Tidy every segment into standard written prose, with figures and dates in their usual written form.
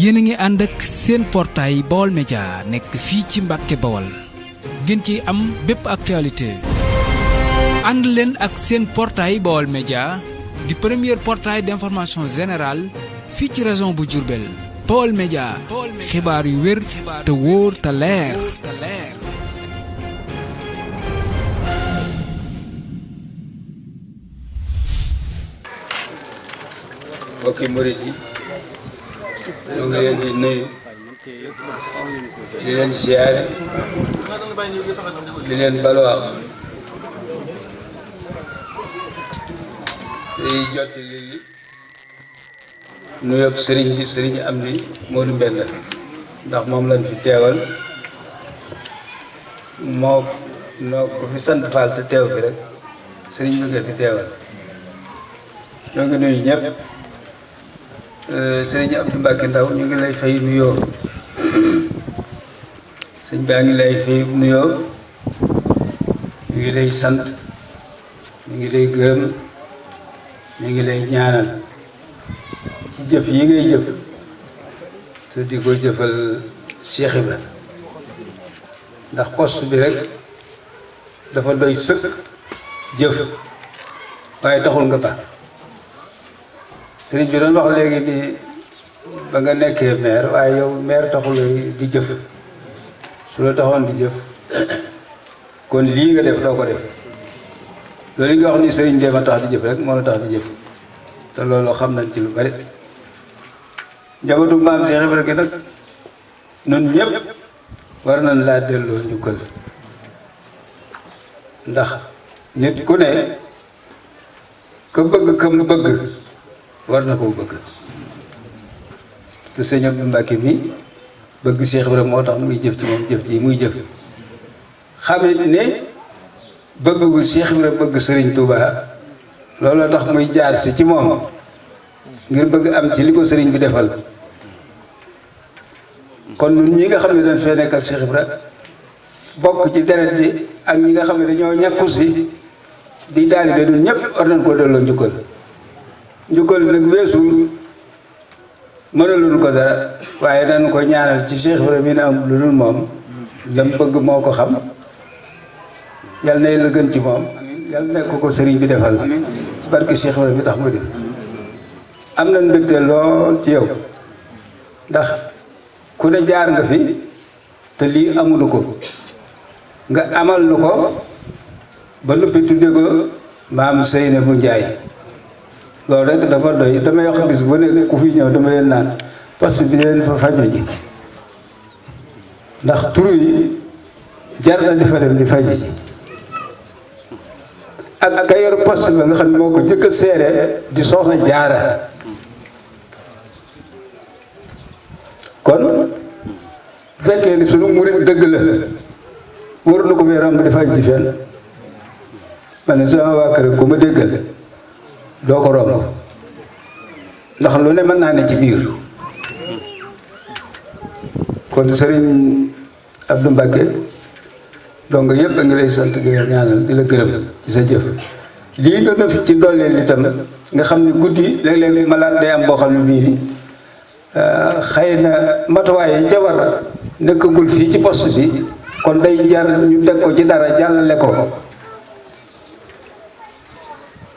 yéen a ngi ànd ak seen portail Baol Média nekk fii ci Mbàkke Bawol ngeen ci am bépp actualité ànd leen ak seen portail Baol Média di premier portail d'information générale fii ci région bu Diourbel Baol Média xibaar yu wér te wóor te leer mbokki murid yi ñoo ngi leen di nuyu di leen ziyaare di leen balwaax di jottali li nuyoo sëriñ bi sëriñ Amdi Moodu Mbenda ndax moom lañ fi teewal moo noo ko fi sant Fall te teew fi rek sëriñ bi nga fi teewal ñoo ngi nuyu ñëpp. sëriñ Abdou Mbacke Ndaw ñu ngi lay fay nuyoo sëñ baa ngi lay fay nuyoo ñu ngi lay sant ñu ngi lay gërëm ñu ngi lay ñaanal ci jëf yi ngay jëf te di ko jëfal Cheikh Ibra ndax poste bi rek dafa doy sëkk jëf waaye taxul nga baax sëriñ bi doon wax léegi di ba nga nekkee maire waaye yow maire taxul di jëf su la taxoon di jëf kon lii nga def doo ko def loolu nga wax ni sëriñ dee ma tax di jëf rek moo la tax di jëf te loolu xam nañ ci lu bari njabootu maam Cheikh Ibra gi nag ñun ñëpp war nañ laa delloo njukkal ndax nit ku ne ka bëgg ka mu bëgg war na koo bëgg te sëñ Abdou Mbacke mi bëgg Cheikh Ibra moo tax muy jëf ci moom jëf ji muy jëf xamit ne bëgg gu Cheikh Ibra bëgg Serigne Touba looloo tax muy jaar si ci moom ngir bëgg am ci li ko Serigne bi defal kon ñun ñi nga xam ne dañ fee nekkal Cheikh Ibra bokk ci deret ji ak ñi nga xam ne dañoo ñàkku si di taalibe ñun ñëpp war nañ koo delloo njukkal njukkal nag weesu mënaluñ ko dara waaye dañ ko ñaanal ci Cheikh Ibra mi ne am lu dul moom lam bëgg moo ko xam yal na la gën ci moom yal nekk ko sëriñ bi defal ci barke Cheikh Ibra bi tax mu def am nañ mbégte lool ci yow ndax ku ne jaar nga fi te lii amulu ko nga amal lu ko ba noppi tudde ko maam Seynabou Ndiaye loolu rek dafa doy damay wax bis bu ne ku fi ñëw dama leen naan parce que leen fa fajo ji ndax turu yi jar na di fa dem di fajo ji ak ka yor poste ba nga xam ne moo ko jëkk a seere di soxna jaara kon bu fekkee ni sunu murit dëgg la waru na ko fee romb di faj ji fenn ma ne sama waa kër ku ma déggal doo ko romb ndax lu ne mën naa ne ci biir kon sëriñ Abdou Mbacke donc yëpp a ngi lay sant di la ñaanal di la gërëm ci sa jëf lii nga na fi ci dooleel itam nga xam ne guddi léeg-léeg malaat day am boo xam ne bii ni xëy na matuwaay yi ca war nekkagul fii ci poste bi kon day jar ñu teg ko ci dara jàllale ko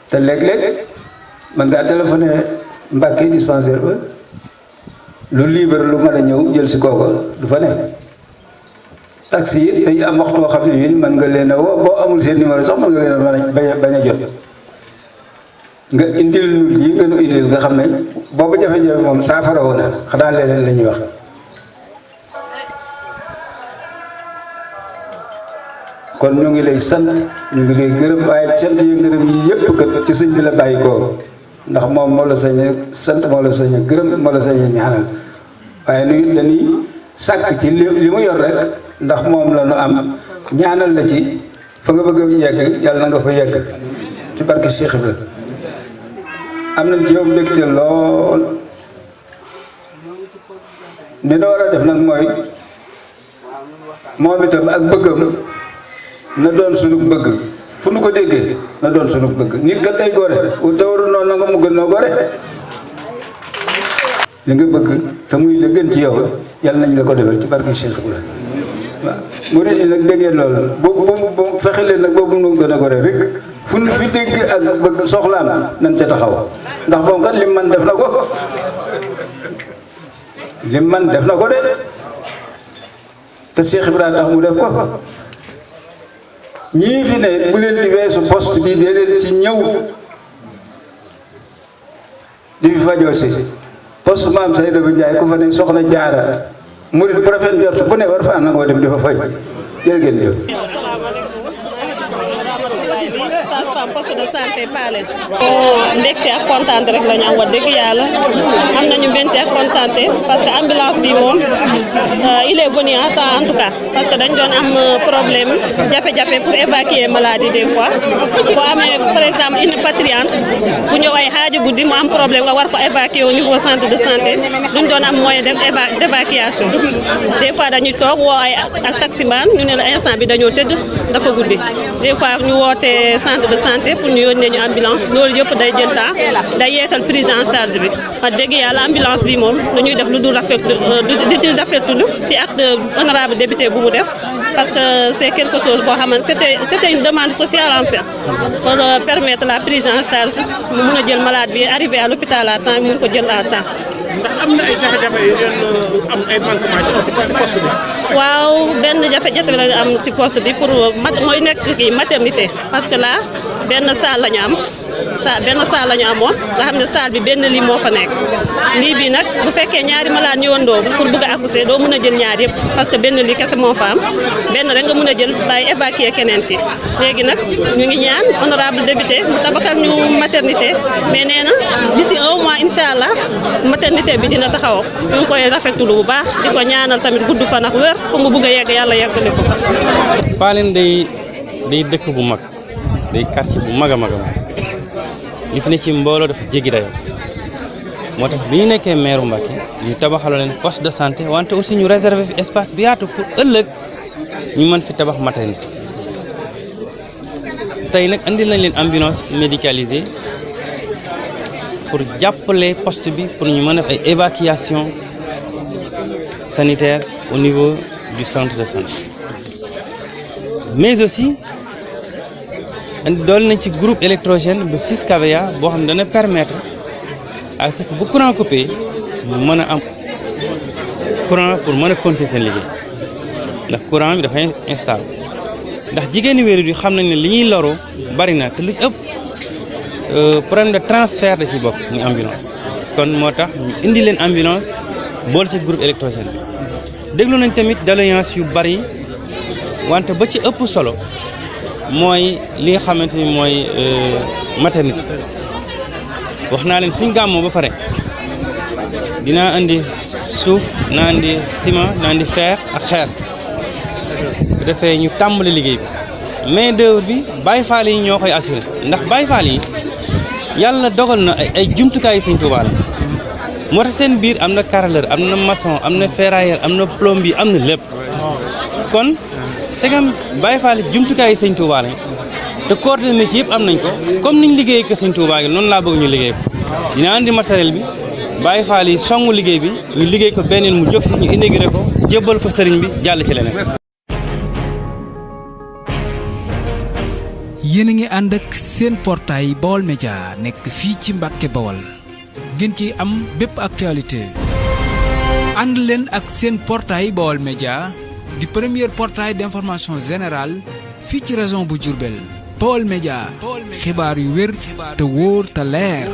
te léeg-léeg man ngaa téléphoné Mbàkke dispensaire ba lu libre lu mën a ñëw jël si kooko du fa ne taxi yi dañu am waxtu boo xam ne yii mën nga leen a woo boo amul seen numéro sax mën nga leen a bañ a jot nga indil lu lii nga nu indil nga xam ne boobu jafe-jafe moom saafara woon na xanaa leneen la ñuy wax kon ñu ngi lay sant ñu ngi lay gërëm waaye sant yi ngërëm yi yëpp kat ci sëñ bi la bàyyi ko ndax moom moo la sañ a sant moo la sañ a gërëm moo la sañ a ñaanal waaye nu dañuy sàkk ci li mu yor rek ndax moom la nu am ñaanal la ci fa nga bëgg a yegg yàlla na nga fa yegg ci barke Cheikh Ibra am nañ ci yow mbégte lool ni na war a def nag mooy moom itam ak bëggam na doon sunu bëgg fu nu ko déggee na doon sunu bëgg nit kat day gore te warul noonu na nga mu gën noo gore li nga bëgg te muy la gën ci yow yàlla nañ la ko defal ci barke Cheikh Ibrahima waaw mu ne nag déggee loolu boobu fexe leen nag boobu nu gën a gore rek fu nu fi dégg ak bëgg soxlaam nañ ca taxaw ndax moom kat lim man def na ko lim man def na ko de te Cheikh Ibrahima tax mu def ko ñii fi ne bu leen di weesu poste bi dee leen ci ñëw di fi fajoo si poste maam Seydou Ndiaye ku fa ne soxna Jaara murid bu rafet njort bu ne war fa nangoo dem di fa faj jërë ngeen jëf. sage-femme poste de santé Palen. mbégte ak kontaante rek la ñu am wax dëgg yàlla am nañu mbégte ak kontaante parce que ambulance bi moom il est venu à temps en tout cas parce que dañ doon am problème jafe-jafe pour évacuer maladie des fois boo amee par exemple une patriante bu ñëw ay xaaju guddi mu am problème nga war ko évacuer au niveau centre de santé duñ doon am moyen d'évacuation des fois dañuy toog woo ay ak taximan ñu ne la instant bi dañoo tëdd dafa guddi des fois ñu woote centre de santé pour ñu yónnee ñu ambulance loolu yëpp day jël temps day yeekal prise en charge bi wax dëgg yàlla ambulance bi moom lu ñuy def lu dul rafetlu ci acte honorable député bu mu def parce que c'est quelque chose boo xamante c'était une demande sociale en fait pour permettre la prise en charge mu mun a jël malade bi arrivé à l'hôpital à temps mun ko jël à temps. ndax am na ay jafe-jafe yu ngeen am ay manquement ci poste bi. waaw benn jafe-jafe la ñu am ci poste bi pour mooy nekk kii maternité parce que là benn salle la ñu am benn salle la ñu amoon nga xam ne salle bi benn lii moo fa nekk lii bi nag bu fekkee ñaari malade ñëwandoo pour bëgg a accoucher doo mën a jël ñaar yëpp parce que benn lii kese moo fa am benn rek nga mën a jël bàyyi évacuer keneen ki léegi nag ñu ngi ñaan honorable député mu tabaxal ñu maternité mais nee na d'ici un mois incha allah maternité bi dina taxaw ñu ngi koy rafetlu bu baax di ko ñaanal tamit gudd fan ak wér fu mu bëgg a yegg yàlla yeggale ko. Palen day dëkk bu mag day quartier bu mag a mag li fi ne ci mbooloo dafa jéggi dayoo moo tax bi ñu nekkee maire Mbacké ñu tabaxaloo leen poste de santé wante aussi ñu réserver fi espace bi yaatu pour ëllëg ñu mën fi tabax maternité tey nag andil nañ leen ambulance médicalisée pour jàppale poste bi pour ñu mën a def ay évacuation sanitaire au niveau du centre de santé mais aussi dool nañ ci groupe électrogène bu 6 kVA boo xam ne dana permettre à ce que bu courant coupé mu mën a am courant pour mën a continuer seen liggéey ndax courant bi dafay instable ndax jigéeni wéeru yi xam nañ ne li ñuy loro bari na te lu ëpp problème de transfert da ci bokk muy ambulance kon moo tax ñu indi leen ambulance boole ci groupe électrogène bi déglu nañ tamit doléance yu bari wante ba ci ëpp solo mooy li nga xamante ni mooy maternité wax naa leen suñ gàmmoo ba pare dinaa indi suuf naa indi ciment naa indi fer ak xeer bu defee ñu tàmbali liggéey bi main d'œuvre bi Baye Fall yi ñoo koy assuré ndax Baye Fall yi yàlla dogal na ay jumtukaay yi Sëñ Tuubaa la moo tax seen biir am na carreleur am na maçon am na ferrailleur am na plombier am na lépp kon segam Baye Fall jumtukaay yi Sëñ Tuubaa la te corps de métier yëpp am nañ ko comme niñ liggéey ko Sëñ Tuubaa gi noonu laa bëgg ñu liggéey ko dina andi matériel bi Baye Fall yi songu liggéey bi ñu liggéey ko beneen mu jóg fi ñu intégré ko jébbal ko sëriñ bi jàll ci leneen. yéen a ngi ànd ak seen portail Baol Média nekk fii ci Mbàkke Bawol ngeen ci am bépp actualité ànd leen ak seen portail Baol Média di premier portail d'information générale fii ci région bu Diourbel Baol Média xibaar yu wér te wóor te leer